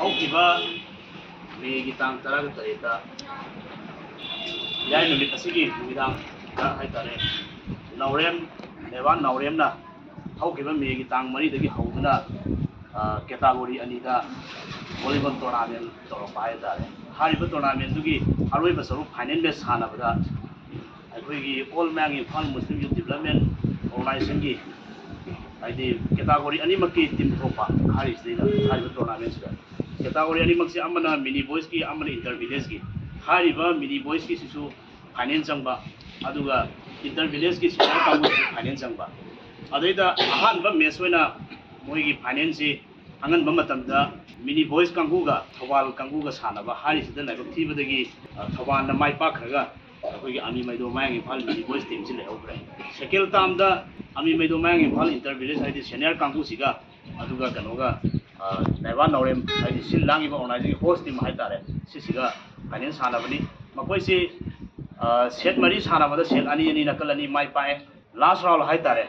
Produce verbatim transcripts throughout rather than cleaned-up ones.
ꯍꯧꯈꯤꯕ ꯃꯦꯒꯤ ꯇꯥꯡ ꯇꯔꯥꯒ ꯇꯔꯦꯠꯇ, ꯏꯔꯥꯏ ꯅꯨꯃꯤꯠ ꯑꯁꯤꯒꯤ ꯅꯨꯃꯤꯗꯥꯡꯗ ꯍꯥꯏꯇꯥꯔꯦ, ꯅꯥꯎꯔꯦꯝ, ꯅꯦꯕꯥꯟ ꯅꯥꯎꯔꯦꯝꯅ ꯍꯧꯈꯤꯕ ꯃꯦꯒꯤ ꯇꯥꯡ ꯃꯔꯤꯗꯒꯤ ꯍꯧꯗꯨꯅ, ꯑ, ꯀꯦꯇꯥꯒꯣꯔꯤ ꯑꯅꯤꯗ ꯚꯣꯂꯤꯕꯣꯜ ꯇꯣꯔꯅꯥꯃꯦꯟ ꯇꯧꯔꯛꯄ ꯍꯥꯏꯇꯥꯔꯦ꯫ ꯍꯥꯏꯔꯤꯕ ꯇꯣꯔꯅꯥꯃꯦꯟꯗꯨꯒꯤ ꯑꯔꯣꯏꯕ ꯁꯔꯨꯛ ꯐꯥꯏꯅꯦꯜ ꯃꯦꯠꯆ ꯁꯥꯟꯅꯕꯗ ꯑꯩꯈꯣꯏꯒꯤ ꯑꯣꯜ ꯃꯌꯥꯡ ꯏꯝꯐꯥꯜ ꯃꯨꯁꯂꯤꯝ ꯌꯨꯠ ꯗꯤꯕꯂꯞꯃꯦꯟ ꯑꯣꯔꯒꯅꯥꯏꯖꯦꯁꯟꯒꯤ, ꯍꯥꯏꯗꯤ, ꯀꯦꯇꯥꯒꯣꯔꯤ ꯑꯅꯤꯃꯛꯀꯤ ꯇꯤꯝ ꯊꯣꯛꯄ ꯍꯥꯏꯔꯤꯁꯤꯗꯩꯗ ꯍꯥꯏꯔꯤꯕ ꯇꯣꯔꯅꯥꯃꯦꯟꯁꯤꯗ ꯀꯦꯇꯥꯒꯣꯔꯤ ꯑꯅꯤꯃꯛꯁꯦ ꯑꯃꯅ ꯃꯤꯅꯤ ꯕꯣꯏꯁꯀꯤ, ꯑꯃꯅ ꯏꯟꯇꯔ ꯚꯤꯂꯦꯖꯀꯤ꯫ ꯍꯥꯏꯔꯤꯕ ꯃꯤꯅꯤ ꯕꯣꯏꯁꯀꯤꯁꯤꯁꯨ ꯐꯥꯏꯅꯦꯜ ꯆꯪꯕ, ꯑꯗꯨꯒ ꯏꯟꯇꯔ ꯚꯤꯂꯦꯖꯀꯤ ꯁꯤꯅꯤꯌꯔ ꯀꯥꯡꯕꯨꯁꯤꯁꯨ ꯐꯥꯏꯅꯦꯜ ꯆꯪꯕ꯫ ꯑꯗꯩꯗ ꯑꯍꯥꯟꯕ ꯃꯦꯠꯆ ꯑꯣꯏꯅ ꯃꯣꯏꯒꯤ ꯐꯥꯏꯅꯦꯜꯁꯤ ꯑꯉꯟꯕ ꯃꯇꯝꯗ ꯃꯤꯅꯤ ꯕꯣꯏꯁ ꯀꯥꯡꯕꯨꯒ ꯊꯧꯕꯥꯜ ꯀꯥꯡꯕꯨꯒ ꯁꯥꯟꯅꯕ ꯍꯥꯏꯔꯤꯁꯤꯗ ꯂꯥꯏꯕꯛ ꯊꯤꯕꯗꯒꯤ, ꯑ, ꯊꯧꯕꯥꯜꯅ ꯃꯥꯏ ꯄꯥꯛꯈ꯭ꯔꯒ ꯑꯩꯈꯣꯏꯒꯤ ꯑꯃꯤ ꯃꯩꯗꯣ ꯃꯌꯥꯡ ꯏꯝꯐꯥꯜ ꯃꯤꯅꯤ ꯕꯣꯏꯁ ꯇꯤꯝꯁꯤ ꯂꯩꯍꯧꯈ꯭ꯔꯦ꯫ ꯁꯦꯀꯦꯟ ꯇꯥꯝꯗ ꯑꯃꯤ ꯃꯩꯗꯣ ꯃꯌꯥꯡ ꯏꯝꯐꯥꯜ ꯏꯟꯇꯔ ꯚꯤꯂꯦꯖ ꯍꯥꯏꯗꯤ ꯁꯦꯅꯤꯌꯔ ꯀꯥꯡꯕꯨꯁꯤꯒ, ꯑꯗꯨꯒ ꯀꯩꯅꯣꯒ, ꯑ, ꯅꯥꯏꯕꯥ ꯅꯥꯎꯔꯦꯝ ꯍꯥꯏꯗꯤ ꯁꯤꯜ ꯂꯥꯡꯉꯤꯕ ꯑꯣꯔꯒꯅꯥꯏꯖꯤꯡ ꯍꯣꯁ ꯇꯤꯝ ꯍꯥꯏꯇꯥꯔꯦ, ꯁꯤꯁꯤꯒ ꯐꯥꯏꯅꯦꯜ ꯁꯥꯟꯅꯕꯅꯤ꯫ ꯃꯈꯣꯏꯁꯤ, ꯑ, ꯁꯦꯠ ꯃꯔꯤ ꯁꯥꯟꯅꯕꯗ ꯁꯦꯠ ꯑꯅꯤ ꯑꯅꯤ ꯅꯥꯀꯜ ꯑꯅꯤ ꯃꯥꯏ ꯄꯥꯛꯑꯦ꯫ ꯂꯥꯁ ꯔꯥꯎꯟ ꯍꯥꯏꯇꯥꯔꯦ,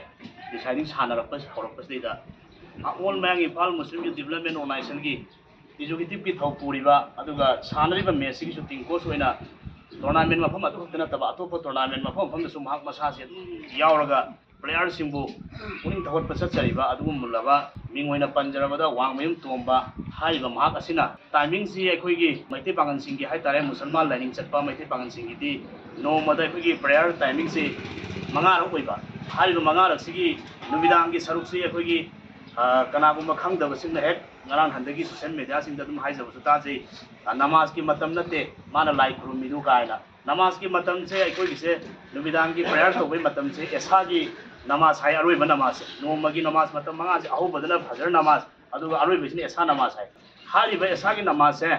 ꯗꯤꯁꯥꯏꯗꯤꯡ ꯁꯥꯟꯅꯔꯛꯄ ꯍꯧꯔꯛꯄꯁꯤꯗꯩꯗ ꯑꯣꯜ ꯃꯌꯥꯡ ꯏꯝꯐꯥꯜ ꯃꯨꯁꯂꯤꯝ ꯌꯨꯠ ꯗꯤꯕꯂꯞꯃꯦꯟ ꯑꯣꯔꯒꯅꯥꯏꯖꯦꯁꯟꯒꯤ ꯑꯦꯛꯖꯤꯀ꯭ꯌꯨꯇꯤꯚꯀꯤ ꯊꯧ ꯄꯨꯔꯤꯕ, ꯑꯗꯨꯒ ꯁꯥꯟꯅꯔꯤꯕ ꯃꯦꯠꯁꯁꯤꯒꯤ ꯁꯨꯇꯤꯡ ꯀꯣꯆ ꯑꯣꯏꯅ ꯇꯣꯔꯅꯥꯃꯦꯟ ꯃꯐꯝ ꯑꯗꯨ ꯈꯛꯇ ꯅꯠꯇꯕ ꯑꯇꯣꯞꯄ ꯇꯣꯔꯅꯥꯃꯦꯟ ꯃꯐꯝ ꯃꯐꯝꯗꯁꯨ ꯃꯍꯥꯛ ꯃꯁꯥꯁꯦ ꯑꯗꯨꯝ ꯌꯥꯎꯔꯒ ꯄ꯭ꯂꯦꯌꯔꯁꯤꯡꯕꯨ ꯄꯨꯛꯅꯤꯡ ꯊꯧꯒꯠꯄ ꯆꯠꯆꯔꯤꯕ ꯑꯗꯨꯒꯨꯝꯂꯕ ꯃꯤꯡ ꯑꯣꯏꯅ ꯄꯟꯖꯔꯕꯗ ꯋꯥꯡꯃꯌꯨꯝ ꯇꯣꯝꯕ ꯍꯥꯏꯔꯤꯕ ꯃꯍꯥꯛ ꯑꯁꯤꯅ ꯇꯥꯏꯃꯤꯡꯁꯤ ꯑꯩꯈꯣꯏꯒꯤ ꯃꯩꯇꯩ ꯄꯥꯉꯜꯁꯤꯡꯒꯤ ꯍꯥꯏꯇꯥꯔꯦ, ꯃꯨꯁꯜꯃꯥꯟ ꯂꯥꯏꯅꯤꯡ ꯆꯠꯄ ꯃꯩꯇꯩ ꯄꯥꯉꯜꯁꯤꯡꯒꯤꯗꯤ ꯅꯣꯡꯃꯗ ꯑꯩꯈꯣꯏꯒꯤ ꯄ꯭ꯔꯦꯌꯔ ꯇꯥꯏꯃꯤꯡꯁꯤ ꯃꯉꯥꯔꯛ ꯑꯣꯏꯕ꯫ ꯍꯥꯏꯔꯤꯕ ꯃꯉꯥꯔꯛꯁꯤꯒꯤ ꯅꯨꯃꯤꯗꯥꯡꯒꯤ ꯁꯔꯨꯛꯁꯤ ꯑꯩꯈꯣꯏꯒꯤ, ꯑ, ꯀꯅꯥꯒꯨꯝꯕ ꯈꯪꯗꯕꯁꯤꯡꯅ ꯍꯦꯛ ꯉꯔꯥꯡ ꯍꯟꯗꯛꯀꯤ ꯁꯣꯁꯤꯌꯦꯜ ꯃꯦꯗꯤꯌꯥꯁꯤꯡꯗ ꯑꯗꯨꯝ ꯍꯥꯏꯖꯕꯁꯨ ꯇꯥꯖꯩ, "ꯑ, ꯅꯃꯥꯖꯀꯤ ꯃꯇꯝ ꯅꯠꯇꯦ, ꯃꯥꯅ ꯂꯥꯏ ꯈꯨꯔꯨꯝꯃꯤꯗꯨ" ꯀꯥꯏꯅ꯫ ꯅꯃꯥꯖꯀꯤ ꯃꯇꯝꯁꯦ ꯑꯩꯈꯣꯏꯒꯤꯁꯦ ꯅꯨꯃꯤꯗꯥꯡꯒꯤ ꯄ꯭ꯔꯦꯌꯔ ꯇꯧꯕꯒꯤ ꯃꯇꯝꯁꯦ ꯑꯦꯁꯥꯒꯤ ꯅꯃꯥꯖ ꯍꯥꯏ, ꯑꯔꯣꯏꯕ ꯅꯃꯥꯖꯁꯦ꯫ ꯅꯣꯡꯃꯒꯤ ꯅꯃꯥꯖ ꯃꯇꯝ ꯃꯉꯥꯁꯦ, ꯑꯍꯧꯕꯗꯅ ꯐꯖꯔ ꯅꯃꯥꯖ, ꯑꯗꯨꯒ ꯑꯔꯣꯏꯕꯁꯤꯅ ꯑꯦꯁꯥ ꯅꯃꯥꯖ ꯍꯥꯏ꯫ ꯍꯥꯏꯔꯤꯕ ꯑꯦꯁꯥꯒꯤ ꯅꯃꯥꯖꯁꯦ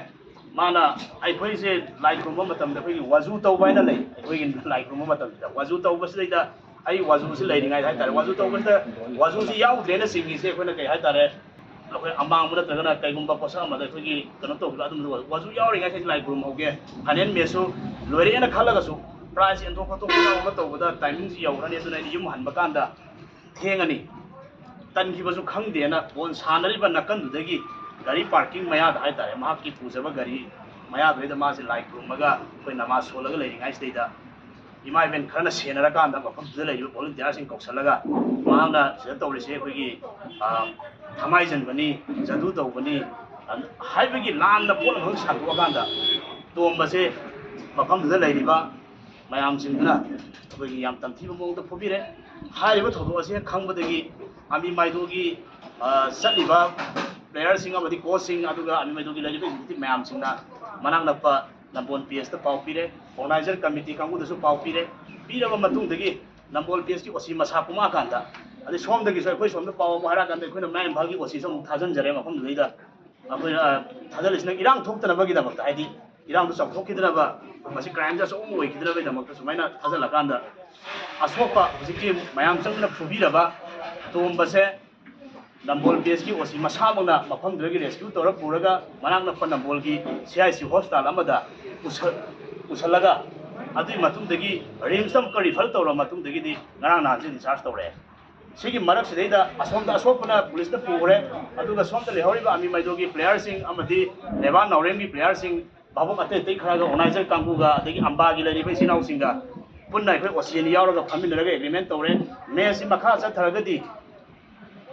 ꯃꯥꯅ ꯑꯩꯈꯣꯏꯁꯦ ꯂꯥꯏ ꯈꯨꯔꯨꯝꯕ ꯃꯇꯝꯗ ꯑꯩꯈꯣꯏꯒꯤ ꯋꯥꯖꯨ ꯇꯧꯕ ꯍꯥꯏꯅ ꯂꯩ꯫ ꯑꯩꯈꯣꯏꯒꯤ ꯂꯥꯏ ꯈꯨꯔꯨꯝꯕ ꯃꯇꯝꯁꯤꯗ ꯋꯥꯖꯨ ꯇꯧꯕꯁꯤꯗꯩꯗ ꯑꯩ ꯋꯥꯖꯨꯁꯤ ꯂꯩꯔꯤꯉꯩꯗ ꯍꯥꯏꯇꯥꯔꯦ, ꯋꯥꯖꯨ ꯇꯧꯕꯁꯤꯗ ꯋꯥꯖꯨꯁꯤ ꯌꯥꯎꯗ꯭ꯔꯦꯅ ꯆꯤꯡꯉꯤꯁꯦ ꯑꯩꯈꯣꯏꯅ ꯀꯩ ꯍꯥꯏꯇꯥꯔꯦ, ꯑꯩꯈꯣꯏ ꯑꯃꯥꯡꯕ ꯅꯠꯇ꯭ꯔꯒꯅ ꯀꯩꯒꯨꯝꯕ ꯄꯣꯠꯁꯛ ꯑꯃꯗ ꯑꯩꯈꯣꯏꯒꯤ ꯀꯩꯅꯣ ꯇꯧꯕꯗ ꯑꯗꯨꯝ ꯋꯥꯖꯨ ꯌꯥꯎꯔꯤꯉꯩꯁꯤꯗ ꯂꯥꯏ ꯈꯨꯔꯨꯝꯍꯧꯒꯦ, ꯐꯥꯏꯅꯦꯜ ꯃꯦꯠꯁꯁꯨ ꯂꯣꯏꯔꯦꯅ ꯈꯜꯂꯒꯁꯨ ꯄ꯭ꯔꯥꯏꯖ ꯌꯦꯟꯊꯣꯛ ꯈꯣꯠꯇꯣꯛꯄ ꯑꯃ ꯇꯧꯕꯗ ꯇꯥꯏꯃꯤꯡꯁꯤ ꯌꯧꯔꯅꯤ꯫ ꯑꯗꯨꯅ ꯑꯩꯅ ꯌꯨꯝ ꯍꯟꯕ ꯀꯥꯟꯗ ꯊꯦꯡꯉꯅꯤ, ꯇꯟꯈꯤꯕꯁꯨ ꯈꯪꯗꯦꯅ ꯕꯣꯜ ꯁꯥꯟꯅꯔꯤꯕ ꯅꯥꯀꯟꯗꯨꯗꯒꯤ ꯒꯥꯔꯤ ꯄꯥꯔꯀꯤꯡ ꯃꯌꯥꯗ ꯍꯥꯏꯇꯥꯔꯦ, ꯃꯍꯥꯛꯀꯤ ꯄꯨꯖꯕ ꯒꯥꯔꯤ ꯃꯌꯥꯗꯨꯗꯩꯗ ꯃꯥꯁꯦ ꯂꯥꯏ ꯈꯨꯔꯨꯝꯃꯒ ꯑꯩꯈꯣꯏ ꯅꯃꯥꯖ ꯁꯣꯜꯂꯒ ꯂꯩꯔꯤꯉꯩꯁꯤꯗꯩꯗ ꯏꯃꯥ ꯏꯕꯦꯟ ꯈꯔꯅ ꯁꯦꯟꯅꯔꯀꯥꯟꯗ ꯃꯐꯝꯗꯨꯗ ꯂꯩꯔꯤꯕ ꯚꯣꯂꯨꯟꯇꯤꯌꯥꯔꯁꯤꯡ ꯀꯧꯁꯜꯂꯒ ꯃꯍꯥꯛꯅ ꯁꯤꯗ ꯇꯧꯔꯤꯁꯦ ꯑꯩꯈꯣꯏꯒꯤ, ꯑ, ꯊꯃꯥꯏꯖꯟꯕꯅꯤ, ꯖꯗꯨ ꯇꯧꯕꯅꯤ, ꯑ, ꯍꯥꯏꯕꯒꯤ ꯂꯥꯟꯅ ꯄꯣꯠ ꯑꯃꯈꯛ ꯁꯟꯗꯣꯛꯑꯀꯥꯟꯗ ꯇꯣꯝꯕꯁꯦ ꯃꯐꯝꯗꯨꯗ ꯂꯩꯔꯤꯕ ꯃꯌꯥꯝꯁꯤꯡꯗꯨꯅ ꯑꯩꯈꯣꯏꯒꯤ ꯌꯥꯝ ꯇꯝꯊꯤꯕ ꯃꯑꯣꯡꯗ ꯐꯨꯕꯤꯔꯦ꯫ ꯍꯥꯏꯔꯤꯕ ꯊꯧꯗꯣꯛ ꯑꯁꯤ ꯍꯦꯛ ꯈꯪꯕꯗꯒꯤ ꯑꯃꯤ ꯃꯥꯏꯗꯣꯒꯤ, ꯑ, ꯆꯠꯂꯤꯕ ꯄ꯭ꯂꯦꯌꯔꯁꯤꯡ ꯑꯃꯗꯤ ꯀꯣꯆꯁꯤꯡ, ꯑꯗꯨꯒ ꯑꯃꯤ ꯃꯥꯏꯗꯣꯒꯤ ꯂꯩꯔꯤꯕ ꯑꯦꯛꯖꯤꯀ꯭ꯌꯨꯇꯤꯚ ꯃꯌꯥꯝꯁꯤꯡꯅ ꯃꯅꯥꯛ ꯅꯛꯄ ꯅꯝꯕꯣꯜ ꯄꯤ ꯑꯦꯁꯇ ꯄꯥꯎ ꯄꯤꯔꯦ, ꯑꯣꯔꯒꯅꯥꯏꯖꯔ ꯀꯃꯤꯇꯤ ꯀꯥꯡꯕꯨꯗꯁꯨ ꯄꯥꯎ ꯄꯤꯔꯦ꯫ ꯄꯤꯔꯕ ꯃꯇꯨꯡꯗꯒꯤ ꯅꯝꯕꯣꯜ ꯄꯤ ꯑꯦꯁꯀꯤ ꯑꯣ ꯁꯤ ꯃꯁꯥ ꯀꯨꯝꯃꯛꯑꯀꯥꯟꯗ, ꯑꯗꯩ ꯁꯣꯝꯗꯒꯤꯁꯨ ꯑꯩꯈꯣꯏ ꯁꯣꯝꯗ ꯄꯥꯎ ꯑꯃꯨꯛ ꯍꯥꯏꯔꯛꯑꯀꯥꯟꯗ ꯑꯩꯈꯣꯏꯅ ꯃꯌꯥꯏ ꯏꯝꯐꯥꯜꯒꯤ ꯑꯣ ꯁꯤꯁꯨ ꯑꯃꯨꯛ ꯊꯥꯖꯤꯟꯖꯔꯦ ꯃꯐꯝꯗꯨꯗꯩꯗ꯫ ꯑꯩꯈꯣꯏꯅ, ꯑ, ꯊꯥꯖꯤꯜꯂꯤꯁꯤꯅ ꯏꯔꯥꯡ ꯊꯣꯛꯇꯅꯕꯒꯤꯗꯃꯛꯇ, ꯍꯥꯏꯗꯤ ꯏꯔꯥꯡꯗꯣ ꯆꯥꯎꯊꯣꯛꯈꯤꯗꯅꯕ, ꯃꯁꯤ ꯀ꯭ꯔꯥꯏꯝꯁꯦ ꯑꯆꯧꯕ ꯑꯣꯏꯈꯤꯗꯅꯕꯒꯤꯗꯃꯛꯇ ꯁꯨꯃꯥꯏꯅ ꯊꯥꯖꯤꯜꯂꯀꯥꯟꯗ ꯑꯁꯣꯛꯄ ꯍꯧꯖꯤꯛꯀꯤ ꯃꯌꯥꯝ ꯆꯪꯗꯨꯅ ꯐꯨꯕꯤꯔꯕ ꯇꯣꯝꯕꯁꯦ ꯅꯝꯕꯣꯜ ꯄꯤ ꯑꯦꯁꯀꯤ ꯑꯣ ꯁꯤ ꯃꯁꯥꯃꯛꯅ ꯃꯐꯝꯗꯨꯗꯒꯤ ꯔꯦꯁꯀ꯭ꯌꯨ ꯇꯧꯔ ꯄꯨꯔꯒ ꯃꯅꯥꯛ ꯅꯛꯄ ꯅꯝꯕꯣꯜꯒꯤ ꯁꯤ ꯑꯥꯏ ꯁꯤ ꯍꯣꯁꯄꯤꯇꯥꯜ ꯑꯃꯗ ꯄꯨꯁꯜ-, ꯄꯨꯁꯜꯂꯒ ꯑꯗꯨꯒꯤ ꯃꯇꯨꯡꯗꯒꯤ ꯔꯤꯝꯁꯇ ꯑꯃꯨꯛꯀ ꯔꯤꯐꯔ ꯇꯧꯔꯕ ꯃꯇꯨꯡꯗꯒꯤꯗꯤ ꯉꯔꯥꯡ ꯅꯍꯥꯟꯁꯦ ꯗꯤꯁꯆꯥꯔꯖ ꯇꯧꯔꯛꯑꯦ꯫ ꯁꯤꯒꯤ ꯃꯔꯛꯁꯤꯗꯩꯗ ꯑꯁꯣꯝꯗ ꯑꯁꯣꯛꯄꯅ ꯄꯨꯂꯤꯁꯇ ꯄꯨꯈ꯭ꯔꯦ, ꯑꯗꯨꯒ ꯁꯣꯝꯗ ꯂꯩꯍꯧꯔꯤꯕ ꯑꯃꯤ ꯃꯥꯏꯗꯣꯒꯤ ꯄ꯭ꯂꯦꯌꯔꯁꯤꯡ ꯑꯃꯗꯤ ꯂꯩꯕꯥꯛ ꯅꯥꯎꯔꯦꯝꯒꯤ ꯄ꯭ꯂꯦꯌꯔꯁꯤꯡ, ꯚꯥꯕꯣꯛ ꯑꯇꯩ ꯑꯇꯩ ꯈꯔꯒ ꯑꯣꯔꯒꯅꯥꯏꯖꯔ ꯀꯥꯡꯕꯨꯒ ꯑꯗꯒꯤ ꯑꯝꯕꯥꯒꯤ ꯂꯩꯔꯤꯕ ꯏꯆꯤꯟ ꯏꯅꯥꯎꯁꯤꯡꯒ ꯄꯨꯟꯅ ꯑꯩꯈꯣꯏ ꯑꯣ ꯁꯤ ꯑꯦꯟ ꯌꯥꯎꯔꯒ ꯐꯝꯃꯤꯟꯅꯔꯒ ꯑꯦꯒ꯭ꯔꯤꯃꯦꯟ ꯇꯧꯔꯦ꯫ ꯃꯦꯠꯁꯁꯤ ꯃꯈꯥ ꯆꯠꯊꯔꯒꯗꯤ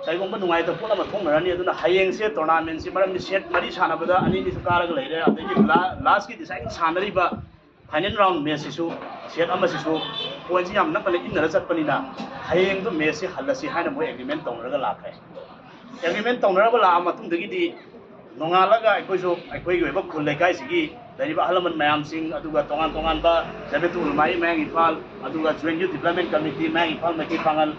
ꯀꯩꯒꯨꯝꯕ ꯅꯨꯡꯉꯥꯏꯇꯕ ꯄꯣꯠ ꯑꯃ ꯊꯣꯛꯅꯔꯅꯤ꯫ ꯑꯗꯨꯅ ꯍꯌꯦꯡꯁꯦ ꯇꯣꯔꯅꯥꯃꯦꯟꯁꯤ, ꯃꯔꯝꯗꯤ ꯁꯦꯠ ꯃꯔꯤ ꯁꯥꯟꯅꯕꯗ ꯑꯅꯤꯅꯤꯁꯨ ꯀꯥꯔꯒ ꯂꯩꯔꯦ, ꯑꯗꯒꯤ ꯂꯥ-, ꯂꯥꯁꯀꯤ ꯗꯤꯁꯥꯏꯗꯤꯡ ꯁꯥꯟꯅꯔꯤꯕ ꯐꯥꯏꯅꯦꯜ ꯔꯥꯎꯟ ꯃꯦꯠꯁꯁꯤꯁꯨ, ꯁꯦꯠ ꯑꯃꯁꯤꯁꯨ ꯄꯣꯏꯟꯁꯤ ꯌꯥꯝ ꯅꯛꯅ ꯏꯟꯅꯔ ꯆꯠꯄꯅꯤꯅ ꯍꯌꯦꯡꯗꯣ ꯃꯦꯠꯁꯁꯤ ꯍꯜꯂꯁꯤ ꯍꯥꯏꯅ ꯃꯣꯏ ꯑꯦꯒ꯭ꯔꯤꯃꯦꯟ ꯇꯧꯅꯔꯒ ꯂꯥꯛꯈ꯭ꯔꯦ꯫ ꯑꯦꯒ꯭ꯔꯤꯃꯦꯟ ꯇꯧꯅꯔꯕ ꯂꯥꯛꯑ ꯃꯇꯨꯡꯗꯒꯤꯗꯤ ꯅꯣꯡꯉꯥꯜꯂꯒ ꯑꯩꯈꯣꯏꯁꯨ ꯑꯩꯈꯣꯏꯒꯤ ꯑꯣꯏꯕ ꯈꯨꯜ ꯂꯩꯀꯥꯏꯁꯤꯒꯤ ꯂꯩꯔꯤꯕ ꯑꯍꯜ ꯂꯃꯟ ꯃꯌꯥꯝꯁꯤꯡ, ꯑꯗꯨꯒ ꯇꯣꯉꯥꯟ ꯇꯣꯉꯥꯟꯕ ꯖꯃꯤꯌꯇꯨꯜ ꯎꯂꯃꯥꯏ ꯃꯌꯥꯡ ꯏꯝꯐꯥꯜ, ꯑꯗꯨꯒ ꯖꯨ ꯑꯦꯟ ꯌꯨ ꯗꯤꯕ꯭ꯂꯞꯃꯦꯟ ꯀꯃꯤꯇꯤ ꯃꯌꯥꯡ ꯏꯝꯐꯥꯜ ꯃꯩꯇꯩ ꯄꯥꯉꯜ,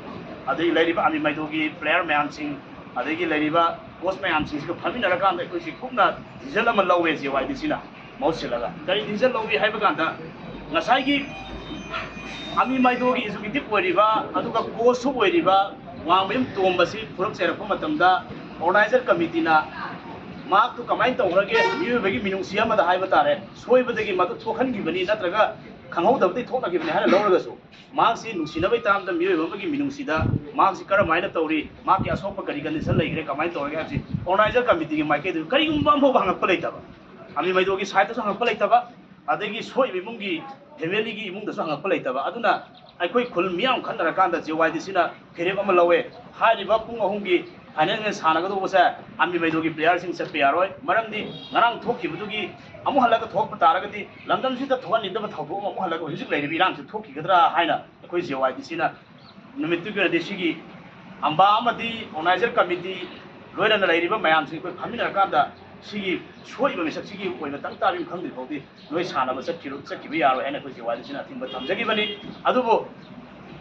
ꯑꯗꯒꯤ ꯂꯩꯔꯤꯕ ꯑꯃꯤ ꯃꯥꯏꯗꯣꯒꯤ ꯄ꯭ꯂꯦꯌꯔ ꯃꯌꯥꯝꯁꯤꯡ, ꯑꯗꯒꯤ ꯂꯩꯔꯤꯕ ꯀꯣꯆ ꯃꯌꯥꯝꯁꯤꯡꯁꯤꯒ ꯐꯝꯃꯤꯟꯅꯔꯀꯥꯟꯗ ꯑꯈꯣꯏꯁꯤ ꯀꯨꯞꯅ decision ꯑꯃ ꯂꯧꯋꯦ, ꯖꯦ ꯋꯥꯏ ꯗꯤ ꯁꯤꯅ ꯃꯍꯨꯠ ꯁꯤꯜꯂꯒ꯫ ꯀꯔꯤ decision ꯂꯧꯏ ꯍꯥꯏꯕ ꯀꯥꯟꯗ, ꯉꯁꯥꯏꯒꯤ ꯑꯃꯤ ꯃꯥꯏꯗꯣꯒꯤ executive ꯑꯣꯏꯔꯤꯕ, ꯑꯗꯨꯒ coachꯁꯨ ꯑꯣꯏꯔꯤꯕ ꯋꯥꯡꯃꯌꯨꯝ ꯇꯣꯝꯕꯁꯤ ꯐꯨꯔꯛ ꯆꯩꯔꯛꯄ ꯃꯇꯝꯗ organizer committeeꯅ ꯃꯍꯥꯛꯇꯨ ꯀꯃꯥꯏꯅ ꯇꯧꯈ꯭ꯔꯒꯦ, ꯃꯤꯑꯣꯏꯕꯒꯤ ꯃꯤꯅꯨꯡꯁꯤ ꯑꯃꯗ ꯍꯥꯏꯕ ꯇꯥꯔꯦ, ꯁꯣꯏꯕꯗꯒꯤ ꯃꯗꯨ ꯊꯣꯛꯍꯟꯈꯤꯕꯅꯤ, ꯅꯠꯇ꯭ꯔꯒ ꯈꯪꯍꯧꯗꯕꯗꯤ ꯊꯣꯛꯅꯈꯤꯕꯅꯤ ꯍꯥꯏꯅ ꯂꯧꯔꯒꯁꯨ, ꯃꯍꯥꯛꯁꯤ ꯅꯨꯡꯁꯤꯅꯕꯒꯤ ꯇꯥꯝꯗ ꯃꯤꯑꯣꯏꯕ ꯑꯃꯒꯤ ꯃꯤꯅꯨꯡꯁꯤꯗ ꯃꯍꯥꯛꯁꯤ ꯀꯔꯝꯍꯥꯏꯅ ꯇꯧꯔꯤ, ꯃꯍꯥꯛꯀꯤ ꯑꯁꯣꯛꯄ ꯀꯔꯤ ꯀꯟꯗꯤꯁꯟ ꯂꯩꯈ꯭ꯔꯦ, ꯀꯃꯥꯏꯅ ꯇꯧꯔꯒꯦ ꯍꯥꯏꯕꯁꯤ ꯑꯣꯔꯒꯅꯥꯏꯖꯔ ꯀꯃꯤꯇꯤꯒꯤ ꯃꯥꯏꯀꯩꯗꯒꯤ ꯀꯔꯤꯒꯨꯝꯕ ꯑꯃꯐꯥꯎꯕ ꯍꯪꯉꯛꯄ ꯂꯩꯇꯕ, ꯑꯃꯤ ꯃꯩꯗꯣꯒꯤ ꯁꯥꯏꯠꯇꯁꯨ ꯍꯪꯉꯛꯄ ꯂꯩꯇꯕ, ꯑꯗꯒꯤ ꯁꯣꯛꯏꯕ ꯏꯃꯨꯡꯒꯤ ꯐꯦꯃꯤꯂꯤꯒꯤ ꯏꯃꯨꯡꯗꯁꯨ ꯍꯪꯉꯛꯄ ꯂꯩꯇꯕ꯫ ꯑꯗꯨꯅ ꯑꯩꯈꯣꯏ ꯈꯨꯜ ꯃꯤꯌꯥꯝ ꯈꯟꯅꯔꯀꯥꯟꯗ ꯖꯦ ꯋꯥꯏ ꯗꯤ ꯁꯤꯅ ꯐꯤꯔꯦꯞ ꯑꯃ ꯂꯧꯋꯦ꯫ ꯍꯥꯏꯔꯤꯕ ꯄꯨꯡ ꯑꯍꯨꯝꯒꯤ ꯐꯥꯏꯅꯦꯜ ꯃꯦꯠꯆ ꯁꯥꯟꯅꯒꯗꯧꯕꯁꯦ ꯑꯃꯤ ꯃꯩꯗꯣꯒꯤ ꯄ꯭ꯂꯦꯌꯔꯁꯤꯡ ꯆꯠꯄ ꯌꯥꯔꯣꯏ꯫ ꯃꯔꯝꯗꯤ ꯉꯔꯥꯡ ꯊꯣꯛꯈꯤꯕꯗꯨꯒꯤ ꯑꯃꯨꯛ ꯍꯜꯂꯒ ꯊꯣꯛꯄ ꯇꯥꯔꯒꯗꯤ ꯂꯝꯗꯝꯁꯤꯗ ꯊꯣꯛꯍꯟꯅꯤꯡꯗꯕ ꯊꯧꯗꯣꯛ ꯑꯃ ꯑꯃꯨꯛ ꯍꯜꯂꯒ ꯍꯧꯖꯤꯛ ꯂꯩꯔꯤꯕ ꯏꯔꯥꯡꯁꯤ ꯊꯣꯛꯈꯤꯒꯗ꯭ꯔꯥ ꯍꯥꯏꯅ ꯑꯩꯈꯣꯏ ꯖꯦ ꯋꯥꯏ ꯗꯤ ꯁꯤꯅ ꯅꯨꯃꯤꯠꯇꯨꯒꯤ ꯑꯣꯏꯅꯗꯤ ꯁꯤꯒꯤ ꯑꯝꯕꯥ ꯑꯃꯗꯤ ꯑꯣꯔꯒꯅꯥꯏꯖꯔ ꯀꯃꯤꯇꯤ ꯂꯣꯏꯅꯅ ꯂꯩꯔꯤꯕ ꯃꯌꯥꯝꯁꯤꯡ ꯑꯩꯈꯣꯏ ꯐꯝꯃꯤꯟꯅꯔꯀꯥꯟꯗ ꯁꯤꯒꯤ ꯁꯣꯛꯏꯕ ꯃꯤꯁꯛꯁꯤꯒꯤ ꯑꯣꯏꯅ ꯇꯪ ꯇꯥꯕꯤ ꯑꯃ ꯈꯪꯗ꯭ꯔꯤ ꯐꯥꯎꯗꯤ ꯅꯣꯏ ꯁꯥꯟꯅꯕ ꯆꯠꯈꯤꯔꯣ-, ꯆꯠꯈꯤꯕ ꯌꯥꯔꯣꯏ ꯍꯥꯏꯅ ꯑꯩꯈꯣꯏ ꯖꯦ ꯋꯥꯏ ꯗꯤ ꯁꯤꯅ ꯑꯊꯤꯡꯕ ꯊꯝꯖꯈꯤꯕꯅꯤ꯫ ꯑꯗꯨꯕꯨ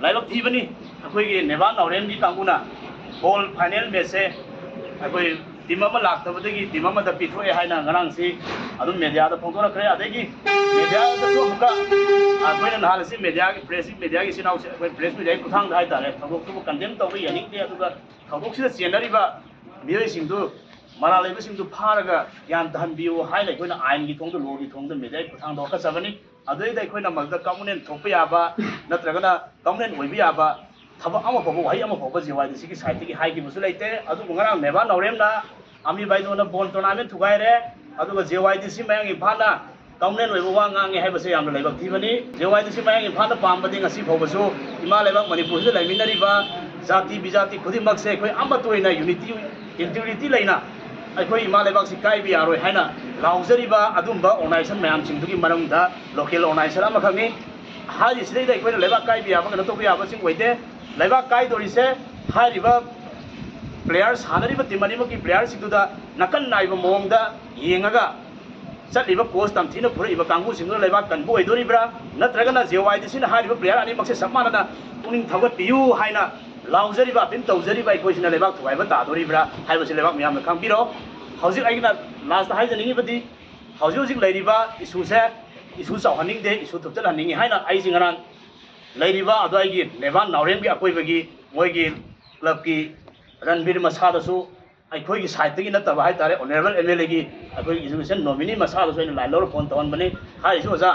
ꯂꯥꯏꯕꯛ ꯊꯤꯕꯅꯤ, ꯑꯩꯈꯣꯏꯒꯤ ꯅꯦꯕꯥ ꯅꯥꯎꯔꯦꯝꯒꯤ ꯀꯥꯡꯕꯨꯅ ꯕꯣꯜ ꯐꯥꯏꯅꯦꯜ ꯃꯦꯠꯆꯁꯦ ꯑꯩꯈꯣꯏ ꯇꯤꯝ ꯑꯃ ꯂꯥꯛꯇꯕꯗꯒꯤ ꯇꯤꯝ ꯑꯃꯗ ꯄꯤꯊꯣꯛꯑꯦ ꯍꯥꯏꯅ ꯉꯔꯥꯡꯁꯤ ꯑꯗꯨꯝ ꯃꯦꯗꯤꯌꯥꯗ ꯐꯣꯡꯗꯣꯔꯛꯈ꯭ꯔꯦ꯫ ꯑꯗꯒꯤ ꯃꯦꯗꯤꯌꯥꯗꯁꯨ ꯑꯃꯨꯛꯀ ꯑꯩꯈꯣꯏꯅ ꯅꯍꯥꯟ ꯑꯁꯤ ꯃꯦꯗꯤꯌꯥꯒꯤ, ꯄ꯭ꯔꯦꯁ ꯃꯦꯗꯤꯌꯥꯒꯤ ꯏꯆꯤꯟ ꯏꯅꯥꯎꯁꯦ ꯑꯩꯈꯣꯏ ꯄ꯭ꯔꯦꯁ ꯃꯦꯗꯤꯌꯥꯒꯤ ꯈꯨꯠꯊꯥꯡꯗ ꯍꯥꯏꯇꯥꯔꯦ, ꯊꯧꯗꯣꯛꯇꯨꯕꯨ ꯀꯟꯗꯦꯝ ꯇꯧꯕ ꯌꯥꯅꯤꯡꯗꯦ꯫ ꯑꯗꯨꯒ ꯊꯧꯗꯣꯛꯁꯤꯗ ꯆꯦꯟꯅꯔꯤꯕ ꯃꯤꯑꯣꯏꯁꯤꯡꯗꯨ, ꯃꯔꯥꯜ ꯂꯩꯕꯁꯤꯡꯗꯨ ꯐꯥꯔꯒ ꯒ꯭ꯌꯥꯟ ꯇꯥꯍꯟꯕꯤꯌꯨ ꯍꯥꯏꯅ ꯑꯩꯈꯣꯏꯅ ꯑꯥꯏꯟꯒꯤ ꯊꯣꯡꯗ, ꯂꯣꯒꯤ ꯊꯣꯡꯗ ꯃꯦꯗꯤꯌꯥꯒꯤ ꯈꯨꯠꯊꯥꯡꯗ ꯋꯥꯀꯠꯆꯕꯅꯤ꯫ ꯑꯗꯨꯗꯩꯗ ꯑꯩꯈꯣꯏꯅ ꯃꯗꯨꯗ ꯀꯝꯄ꯭ꯂꯦꯟ ꯊꯣꯛꯄ ꯌꯥꯕ ꯅꯠꯇ꯭ꯔꯒꯅ ꯀꯝꯄ꯭ꯂꯦꯟ ꯑꯣꯏꯕ ꯌꯥꯕ ꯊꯕꯛ ꯑꯃ ꯐꯥꯎꯕ, ꯋꯥꯍꯩ ꯑꯃ ꯐꯥꯎꯕ ꯖꯦ ꯋꯥꯏ ꯗꯤ ꯁꯤꯒꯤ ꯁꯥꯏꯠꯇꯒꯤ ꯍꯥꯏꯈꯤꯕꯁꯨ ꯂꯩꯇꯦ꯫ ꯑꯗꯨꯕꯨ ꯉꯔꯥꯡ ꯅꯦꯕꯥ ꯅꯥꯎꯔꯦꯝꯅ ꯑꯃꯤ ꯕꯥꯏꯗꯣꯅ ꯕꯣꯜ ꯇꯣꯔꯅꯥꯃꯦꯟ ꯊꯨꯒꯥꯏꯔꯦ, ꯑꯗꯨꯒ ꯖꯦ ꯋꯥꯏ ꯗꯤ ꯁꯤ ꯃꯌꯥꯡ ꯏꯝꯐꯥꯜꯅ ꯀꯝꯄ꯭ꯂꯦꯟ ꯑꯣꯏꯕ ꯋꯥ ꯉꯥꯡꯉꯦ ꯍꯥꯏꯕꯁꯦ ꯌꯥꯝꯅ ꯂꯥꯏꯕꯛ ꯊꯤꯕꯅꯤ꯫ ꯖꯦ ꯋꯥꯏ ꯗꯤ ꯁꯤ ꯃꯌꯥꯡ ꯏꯝꯐꯥꯜꯗ ꯄꯥꯝꯕꯗꯤ ꯉꯁꯤ ꯐꯥꯎꯕꯁꯨ ꯏꯃꯥ ꯂꯩꯕꯥꯛ ꯃꯅꯤꯄꯨꯔꯁꯤꯗ ꯂꯩꯃꯤꯟꯅꯔꯤꯕ ꯖꯥꯇꯤ ꯕꯤꯖꯥꯇꯤ ꯈꯨꯗꯤꯡꯃꯛꯁꯦ ꯑꯩꯈꯣꯏ ꯑꯃꯠꯇ ꯑꯣꯏꯅ ꯌꯨꯅꯤꯇꯤ, ꯏꯟꯇꯤꯒ꯭ꯔꯤꯇꯤ ꯂꯩꯅ ꯑꯩꯈꯣꯏ ꯏꯃꯥ ꯂꯩꯕꯥꯛꯁꯤ ꯀꯥꯏꯕ ꯌꯥꯔꯣꯏ ꯍꯥꯏꯅ ꯂꯥꯎꯖꯔꯤꯕ ꯑꯗꯨꯝꯕ ꯑꯣꯔꯒꯅꯥꯏꯖꯦꯁꯟ ꯃꯌꯥꯝꯁꯤꯡꯗꯨꯒꯤ ꯃꯔꯝꯗ ꯂꯣꯀꯦꯜ ꯑꯣꯔꯒꯅꯥꯏꯖꯦꯁꯟ ꯑꯃꯈꯛꯅꯤ꯫ ꯍꯥꯏꯔꯤꯁꯤꯗꯩꯗ ꯑꯩꯈꯣꯏꯅ ꯂꯩꯕꯥꯛ ꯀꯥꯏꯕ ꯌꯥꯕ, ꯀꯩꯅꯣ ꯇꯧꯕ ꯌꯥꯕꯁꯤꯡ ꯑꯣꯏꯗꯦ꯫ ꯂꯩꯕꯥꯛ ꯀꯥꯏꯗꯣꯔꯤꯁꯦ ꯍꯥꯏꯔꯤꯕ ꯄ꯭ꯂꯦꯌꯔ, ꯁꯥꯟꯅꯔꯤꯕ ꯇꯤꯝ ꯑꯅꯤꯃꯛꯀꯤ ꯄ꯭ꯂꯦꯌꯔꯁꯤꯡꯗꯨꯗ ꯅꯥꯀꯟ ꯅꯥꯏꯕ ꯃꯑꯣꯡꯗ ꯌꯦꯡꯉꯒ ꯆꯠꯂꯤꯕ ꯀꯣꯆ ꯇꯝꯊꯤꯅ ꯐꯨꯔꯛꯏꯕ ꯀꯥꯡꯕꯨꯁꯤꯡꯗꯨꯅ ꯂꯩꯕꯥꯛ ꯀꯟꯕ ꯑꯣꯏꯗꯣꯔꯤꯕ꯭ꯔꯥ, ꯅꯠꯇ꯭ꯔꯒꯅ ꯖꯦ ꯋꯥꯏ ꯗꯤ ꯁꯤꯅ ꯍꯥꯏꯔꯤꯕ ꯄ꯭ꯂꯦꯌꯔ ꯑꯅꯤꯃꯛꯁꯦ ꯆꯞ ꯃꯥꯟꯅꯅ ꯄꯨꯛꯅꯤꯡ ꯊꯧꯒꯠꯄꯤꯌꯨ ꯍꯥꯏꯅ ꯂꯥꯎꯖꯔꯤꯕ, ꯑꯄꯤꯜ ꯇꯧꯖꯔꯤꯕ ꯑꯩꯈꯣꯏꯁꯤꯅ ꯂꯩꯕꯥꯛ ꯊꯨꯒꯥꯏꯕ ꯇꯥꯗꯣꯔꯤꯕ꯭ꯔꯥ ꯍꯥꯏꯕꯁꯤ ꯂꯩꯕꯥꯛ ꯃꯤꯌꯥꯝꯅ ꯈꯪꯕꯤꯔꯣ꯫ ꯍꯧꯖꯤꯛ ꯑꯩꯅ ꯂꯥꯁꯇ ꯍꯥꯏꯖꯅꯤꯡꯉꯤꯕꯗꯤ, ꯍꯧꯖꯤꯛ ꯍꯧꯖꯤꯛ ꯂꯩꯔꯤꯕ ꯏꯁꯨꯁꯦ ꯏꯁꯨ ꯆꯥꯎꯍꯟꯅꯤꯡꯗꯦ, ꯏꯁꯨ ꯊꯨꯞꯆꯜꯍꯟꯅꯤꯡꯉꯤ ꯍꯥꯏꯅ ꯑꯩꯁꯤ ꯉꯔꯥꯡ ꯂꯩꯔꯤꯕ ꯑꯗꯨꯋꯥꯏꯒꯤ ꯅꯦꯕꯥ ꯅꯥꯎꯔꯦꯝꯒꯤ ꯑꯀꯣꯏꯕꯒꯤ ꯃꯣꯏꯒꯤ ꯀ꯭ꯂꯕꯀꯤ ꯔꯟꯕꯤꯔ ꯃꯁꯥꯗꯁꯨ ꯑꯩꯈꯣꯏꯒꯤ ꯁꯥꯏꯠꯇꯒꯤ ꯅꯠꯇꯕ ꯍꯥꯏꯇꯥꯔꯦ, ꯑꯣꯅꯔꯦꯕꯜ ꯑꯦꯝ ꯑꯦꯜ ꯑꯦꯒꯤ ꯑꯩꯈꯣꯏꯒꯤ ꯏꯖꯨꯀꯦꯁꯟ ꯅꯣꯃꯤꯅꯤ ꯃꯁꯥꯗꯁꯨ ꯑꯩꯅ ꯂꯥꯏꯟ ꯂꯧꯔ ꯐꯣꯟ ꯇꯧꯍꯟꯕꯅꯤ꯫ ꯍꯥꯏꯔꯤꯁꯤ ꯑꯣꯖꯥ,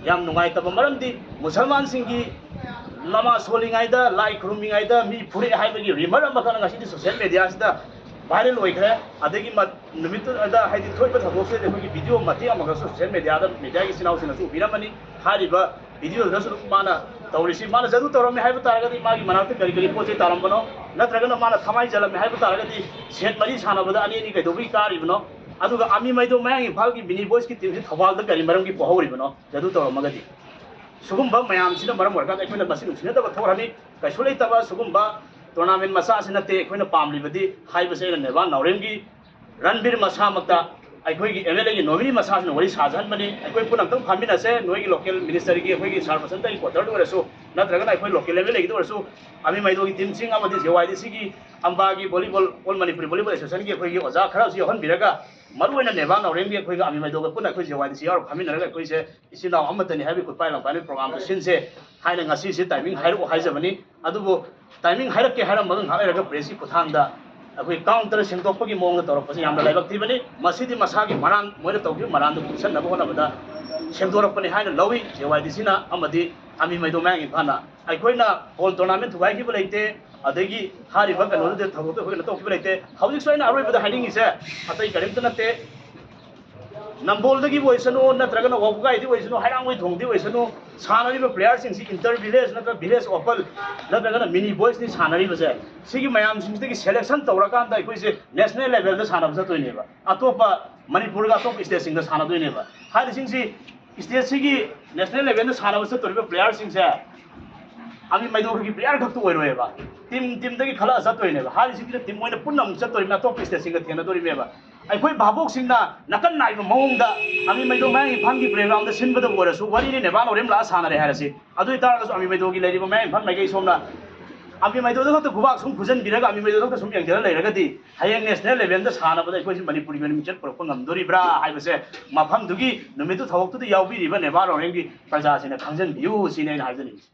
ꯌꯥꯝ ꯅꯨꯡꯉꯥꯏꯇꯕ ꯃꯔꯝꯗꯤ ꯃꯨꯁꯜꯃꯥꯟꯁꯤꯡꯒꯤ ꯅꯃꯥꯖ ꯁꯣꯜꯂꯤꯉꯩꯗ, ꯂꯥꯏ ꯈꯨꯔꯨꯝꯃꯤꯉꯩꯗ ꯃꯤ ꯐꯨꯔꯛꯑꯦ ꯍꯥꯏꯕꯒꯤ ꯔꯤꯃꯔ ꯑꯃꯈꯛꯅ ꯉꯁꯤꯗꯤ ꯁꯣꯁꯤꯌꯦꯜ ꯃꯦꯗꯤꯌꯥꯁꯤꯗ ꯚꯥꯏꯔꯦꯜ ꯑꯣꯏꯈ꯭ꯔꯦ꯫ ꯑꯗꯒꯤ ꯃ-, ꯅꯨꯃꯤꯠꯇꯨꯗ ꯍꯥꯏꯗꯤ ꯊꯣꯛꯏꯕ ꯊꯧꯗꯣꯛꯁꯤꯗ ꯑꯩꯈꯣꯏꯒꯤ ꯚꯤꯗꯤꯑꯣ ꯃꯇꯦꯛ ꯑꯃꯈꯛꯁꯨ ꯁꯣꯁꯤꯌꯦꯜ ꯃꯦꯗꯤꯌꯥꯗ, ꯃꯦꯗꯤꯌꯥꯒꯤ ꯏꯆꯤꯟ ꯏꯅꯥꯎꯁꯤꯡꯅꯁꯨ ꯎꯕꯤꯔꯝꯃꯅꯤ꯫ ꯍꯥꯏꯔꯤꯕ ꯚꯤꯗꯤꯑꯣꯗꯨꯗꯁꯨ ꯑꯗꯨꯝ ꯃꯥꯅ ꯇꯧꯔꯤꯁꯤ, ꯃꯥꯅ ꯖꯗꯨ ꯇꯧꯔꯝꯃꯦ ꯍꯥꯏꯕ ꯇꯥꯔꯒꯗꯤ ꯃꯥꯒꯤ ꯃꯅꯥꯛꯇ ꯀꯔꯤ ꯀꯔꯤ ꯄꯣꯠ ꯆꯩ ꯇꯥꯔꯝꯕꯅꯣ, ꯅꯠꯇ꯭ꯔꯒꯅ ꯃꯥꯅ ꯊꯃꯥꯏ ꯖꯜꯂꯝꯃꯦ ꯍꯥꯏꯕ ꯇꯥꯔꯒꯗꯤ ꯁꯦꯠ ꯃꯔꯤ ꯁꯥꯟꯅꯕꯗ ꯑꯅꯤ ꯑꯅꯤ ꯀꯩꯗꯧꯕꯒꯤ ꯀꯥꯔꯤꯕꯅꯣ? ꯑꯗꯨꯒ ꯑꯃꯤ ꯃꯩꯗꯣ ꯃꯌꯥꯡ ꯏꯝꯐꯥꯜꯒꯤ ꯃꯤꯅꯤ ꯕꯣꯏꯁꯀꯤ ꯇꯤꯝꯁꯤ ꯊꯧꯕꯥꯜꯗ ꯀꯔꯤ ꯃꯔꯝꯒꯤ ꯄꯣꯍꯧꯔꯤꯕꯅꯣ, ꯖꯗꯨ ꯇꯧꯔꯝꯃꯒꯗꯤ? ꯁꯤꯒꯨꯝꯕ ꯃꯌꯥꯝꯁꯤꯅ ꯃꯔꯝ ꯑꯣꯏꯔꯀꯥꯟꯗ ꯑꯩꯈꯣꯏꯅ ꯃꯁꯤ ꯅꯨꯡꯁꯤꯅꯗꯕ ꯊꯣꯛꯍꯟꯅꯤ꯫ ꯀꯩꯁꯨ ꯂꯩꯇꯕ ꯁꯤꯒꯨꯝꯕ ꯇꯣꯔꯅꯥꯃꯦꯟ ꯃꯆꯥꯁꯤ ꯅꯠꯇꯦ ꯑꯩꯈꯣꯏꯅ ꯄꯥꯝꯂꯤꯕꯗꯤ꯫ ꯍꯥꯏꯕꯁꯦ ꯑꯩꯅ ꯅꯦꯕꯥ ꯅꯥꯎꯔꯦꯝꯒꯤ ꯔꯟꯕꯤꯔ ꯃꯁꯥꯃꯛꯇ ꯑꯩꯈꯣꯏꯒꯤ ꯑꯦꯝ ꯑꯦꯜ ꯑꯦꯒꯤ ꯅꯣꯃꯤꯅꯤ ꯃꯁꯥꯁꯤꯅ ꯋꯥꯔꯤ ꯁꯥꯖꯍꯟꯕꯅꯤ꯫ ꯑꯩꯈꯣꯏ ꯄꯨꯟꯅ ꯑꯝꯇꯪ ꯐꯝꯃꯤꯟꯅꯁꯦ, ꯅꯣꯏꯒꯤ ꯂꯣꯀꯦꯜ ꯃꯤꯅꯤꯁꯇꯔꯒꯤ ꯑꯩꯈꯣꯏꯒꯤ ꯁꯥꯔ ꯄꯔꯁꯟꯗꯒꯤ ꯀ꯭ꯋꯥꯇꯔꯗ ꯑꯣꯏꯔꯁꯨ, ꯅꯠꯇ꯭ꯔꯒꯅ ꯑꯩꯈꯣꯏ ꯂꯣꯀꯦꯜ ꯑꯦꯝ ꯑꯦꯜ ꯑꯦꯒꯤꯗ ꯑꯣꯏꯔꯁꯨ, ꯑꯃꯤ ꯃꯩꯗꯣꯒꯤ ꯇꯤꯝꯁꯤꯡ ꯑꯃꯗꯤ ꯖꯦ ꯋꯥꯏ ꯗꯤ ꯁꯤꯒꯤ ꯑꯝꯕꯥꯒꯤ ꯚꯣꯂꯤꯕꯣꯜ, ꯑꯣꯜ ꯃꯅꯤꯄꯨꯔꯤ ꯚꯣꯂꯤꯕꯣꯜ ꯑꯦꯁꯣꯁꯤꯌꯦꯁꯟꯒꯤ ꯑꯩꯈꯣꯏꯒꯤ ꯑꯣꯖꯥ ꯈꯔꯁꯨ ꯌꯥꯎꯍꯟꯕꯤꯔꯒ, ꯃꯔꯨꯑꯣꯏꯅ ꯅꯦꯕꯥ ꯅꯥꯎꯔꯦꯝꯒꯤ ꯑꯩꯈꯣꯏꯒ ꯑꯃꯤ ꯃꯩꯗꯣꯒ ꯄꯨꯟꯅ ꯑꯩꯈꯣꯏ ꯖꯦ ꯋꯥꯏ ꯗꯤ ꯁꯤ ꯌꯥꯎꯔꯒ ꯐꯝꯃꯤꯟꯅꯔꯒ ꯑꯩꯈꯣꯏꯁꯦ ꯏꯆꯤꯜ ꯏꯅꯥꯎ ꯑꯃꯠꯇꯅꯤ ꯍꯥꯏꯕꯒꯤ ꯈꯨꯠꯄꯥꯏ ꯂꯝꯄꯥꯏꯅ ꯄ꯭ꯔꯣꯒ꯭ꯔꯥꯝꯗꯣ ꯁꯤꯟꯁꯦ ꯍꯥꯏꯅ ꯉꯁꯤꯁꯦ ꯇꯥꯏꯃꯤꯡ ꯍꯥꯏꯔꯛꯑꯣ ꯍꯥꯏꯖꯕꯅꯤ꯫ ꯑꯗꯨꯕꯨ ꯇꯥꯏꯃꯤꯡ ꯍꯥꯏꯔꯛꯀꯦ ꯍꯥꯏꯔꯝꯃꯒ ꯉꯥꯏꯍꯥꯛ ꯂꯩꯔꯒ ꯄ꯭ꯔꯦꯁꯀꯤ ꯈꯨꯠꯊꯥꯡꯗ ꯑꯩꯈꯣꯏ ꯀꯥꯎꯟꯇꯔ ꯁꯦꯡꯗꯣꯛꯄꯒꯤ ꯃꯑꯣꯡꯗ ꯇꯧꯔꯛꯄꯁꯦ ꯌꯥꯝꯅ ꯂꯥꯏꯕꯛ ꯊꯤꯕꯅꯤ꯫ ꯃꯁꯤꯗꯤ ꯃꯁꯥꯒꯤ ꯃꯔꯥꯟ, ꯃꯣꯏꯅ ꯇꯧꯈꯤꯕ ꯃꯔꯥꯟꯗꯨ ꯀꯨꯞꯁꯟꯅꯕ ꯍꯣꯠꯅꯕꯗ ꯁꯦꯝꯗꯣꯔꯛꯄꯅꯤ ꯍꯥꯏꯅ ꯂꯧꯏ ꯖꯦ ꯋꯥꯏ ꯗꯤ ꯁꯤꯅ ꯑꯃꯗꯤ ꯑꯃꯤ ꯃꯩꯗꯣ ꯃꯌꯥꯡ ꯏꯝꯐꯥꯜꯅ꯫ ꯑꯩꯈꯣꯏꯅ ꯕꯣꯜ ꯇꯣꯔꯅꯥꯃꯦꯟ ꯊꯨꯒꯥꯏꯈꯤꯕ ꯂꯩꯇꯦ, ꯑꯗꯒꯤ ꯍꯥꯏꯔꯤꯕ ꯀꯩꯅꯣꯗꯨꯗ ꯊꯧꯗꯣꯛꯇ ꯑꯩꯈꯣꯏ ꯀꯩꯅꯣ ꯇꯧꯈꯤꯕ ꯂꯩꯇꯦ꯫ ꯍꯧꯖꯤꯛꯁꯨ ꯑꯩꯅ ꯑꯔꯣꯏꯕꯗ ꯍꯥꯏꯅꯤꯡꯉꯤꯁꯦ ꯑꯇꯩ ꯀꯔꯤꯝꯇ ꯅꯠꯇꯦ, ꯅꯝꯕꯣꯜꯗꯒꯤꯕꯨ ꯑꯣꯏꯁꯅꯨ, ꯅꯠꯇ꯭ꯔꯒꯅ ꯋꯥꯕꯨꯒꯥꯏꯗꯒꯤ ꯑꯣꯏꯁꯅꯨ, ꯍꯩꯔꯥꯡꯒꯣꯏꯊꯣꯡꯗꯒꯤ ꯑꯣꯏꯁꯅꯨ, ꯁꯥꯟꯅꯔꯤꯕ ꯄ꯭ꯂꯦꯌꯥꯔꯁꯤꯡꯁꯤ ꯏꯟꯇꯔ ꯚꯤꯂꯦꯖ ꯅꯠꯇ꯭ꯔꯒ ꯚꯤꯂꯦꯖ ꯑꯣꯄꯜ ꯅꯠꯇ꯭ꯔꯒꯅ ꯃꯤꯅꯤ ꯕꯣꯏꯁꯅꯤ ꯁꯥꯟꯅꯔꯤꯕꯁꯦ꯫ ꯁꯤꯒꯤ ꯃꯌꯥꯝꯁꯤꯡꯁꯤꯗꯒꯤ ꯁꯦꯂꯦꯛꯁꯟ ꯇꯧꯔꯀꯥꯟꯗ ꯑꯩꯈꯣꯏꯁꯦ ꯅꯦꯁꯅꯦꯜ ꯂꯦꯚꯦꯜꯗ ꯁꯥꯟꯅꯕ ꯆꯠꯇꯣꯏꯅꯦꯕ, ꯑꯇꯣꯞꯄ ꯃꯅꯤꯄꯨꯔꯒ ꯑꯇꯣꯞꯄ ꯁ꯭ꯇꯦꯠꯁꯤꯡꯗ ꯁꯥꯟꯅꯗꯣꯏꯅꯦꯕ꯫ ꯍꯥꯏꯔꯤꯁꯤꯡꯁꯤ ꯁ꯭ꯇꯦꯠꯁꯤꯒꯤ ꯅꯦꯁꯅꯦꯜ ꯂꯦꯚꯦꯜꯗ ꯁꯥꯟꯅꯕ ꯆꯠꯇꯣꯔꯤꯕ ꯄ꯭ꯂꯦꯌꯥꯔꯁꯤꯡꯁꯦ ꯑꯃꯤ ꯃꯩꯗꯣꯒꯤ ꯄ꯭ꯂꯦꯌꯥꯔ ꯈꯛꯇ ꯑꯣꯏꯔꯣꯏꯕ, ꯇꯤꯝ ꯇꯤꯝꯗꯒꯤ ꯈꯜꯂꯒ ꯆꯠꯇꯣꯏꯅꯦꯕ꯫ ꯍꯥꯏꯔꯤꯁꯤꯡꯁꯤꯅ ꯇꯤꯝ ꯑꯣꯏꯅ ꯄꯨꯟꯅ ꯑꯃꯨꯛ ꯆꯠꯇꯣꯔꯤꯕꯅ ꯑꯇꯣꯞꯄ ꯁ꯭ꯇꯦꯠꯁꯤꯡꯒ ꯊꯦꯡꯅꯗꯣꯔꯤꯕꯅꯦꯕ꯫ ꯑꯩꯈꯣꯏ ꯚꯥꯕꯣꯛꯁꯤꯡꯅ ꯅꯥꯀꯟ ꯅꯥꯏꯕ ꯃꯑꯣꯡꯗ ꯑꯃꯤ ꯃꯩꯗꯣ ꯃꯌꯥꯡ ꯏꯝꯐꯥꯜꯒꯤ ꯄ꯭ꯂꯦꯒ꯭ꯔꯥꯎꯟꯗ ꯁꯤꯟꯕꯗꯕꯨ ꯑꯣꯏꯔꯁꯨ, ꯋꯥꯔꯤꯅꯤ ꯅꯦꯕꯥ ꯅꯥꯎꯔꯦꯝ ꯂꯥꯛꯑ ꯁꯥꯟꯅꯔꯦ ꯍꯥꯏꯔꯁꯤ, ꯑꯗꯨ ꯑꯣꯏꯇꯥꯔꯒꯁꯨ ꯑꯃꯤ ꯃꯩꯗꯣꯒꯤ ꯂꯩꯔꯤꯕ ꯃꯌꯥꯡ ꯏꯝꯐꯥꯜ ꯃꯥꯏꯀꯩ ꯁꯣꯝꯅ ꯑꯃꯤ ꯃꯩꯗꯣꯗ ꯈꯛꯇ ꯈꯨꯕꯥꯛ ꯁꯨꯝ ꯈꯨꯖꯟꯕꯤꯔꯒ ꯑꯃꯤ ꯃꯩꯗꯣꯗ ꯈꯛꯇ ꯁꯨꯝ ꯌꯦꯡꯖꯔ ꯂꯩꯔꯒꯗꯤ ꯍꯌꯦꯡ ꯅꯦꯁꯅꯦꯜ ꯂꯦꯚꯦꯜꯗ ꯁꯥꯟꯅꯕꯗ ꯑꯩꯈꯣꯏꯁꯤ ꯃꯅꯤꯄꯨꯔꯒꯤ ꯑꯣꯏꯅ ꯃꯤꯡꯆꯠ ꯄꯨꯔꯛꯄ ꯉꯝꯗꯣꯔꯤꯕ꯭ꯔꯥ ꯍꯥꯏꯕꯁꯦ ꯃꯐꯝꯗꯨꯒꯤ ꯅꯨꯃꯤꯠꯇꯨ ꯊꯧꯗꯣꯛꯇꯨꯗ ꯌꯥꯎꯕꯤꯔꯤꯕ ꯅꯦꯕꯥ ꯅꯥꯎꯔꯦꯝꯒꯤ ꯄ꯭ꯔꯖꯥꯁꯤꯡꯅ ꯈꯪꯖꯟꯕꯤꯌꯨ ꯁꯤꯅꯤ ꯑꯩꯅ ꯍꯥꯏꯖꯅꯤꯡꯉꯤꯁꯦ꯫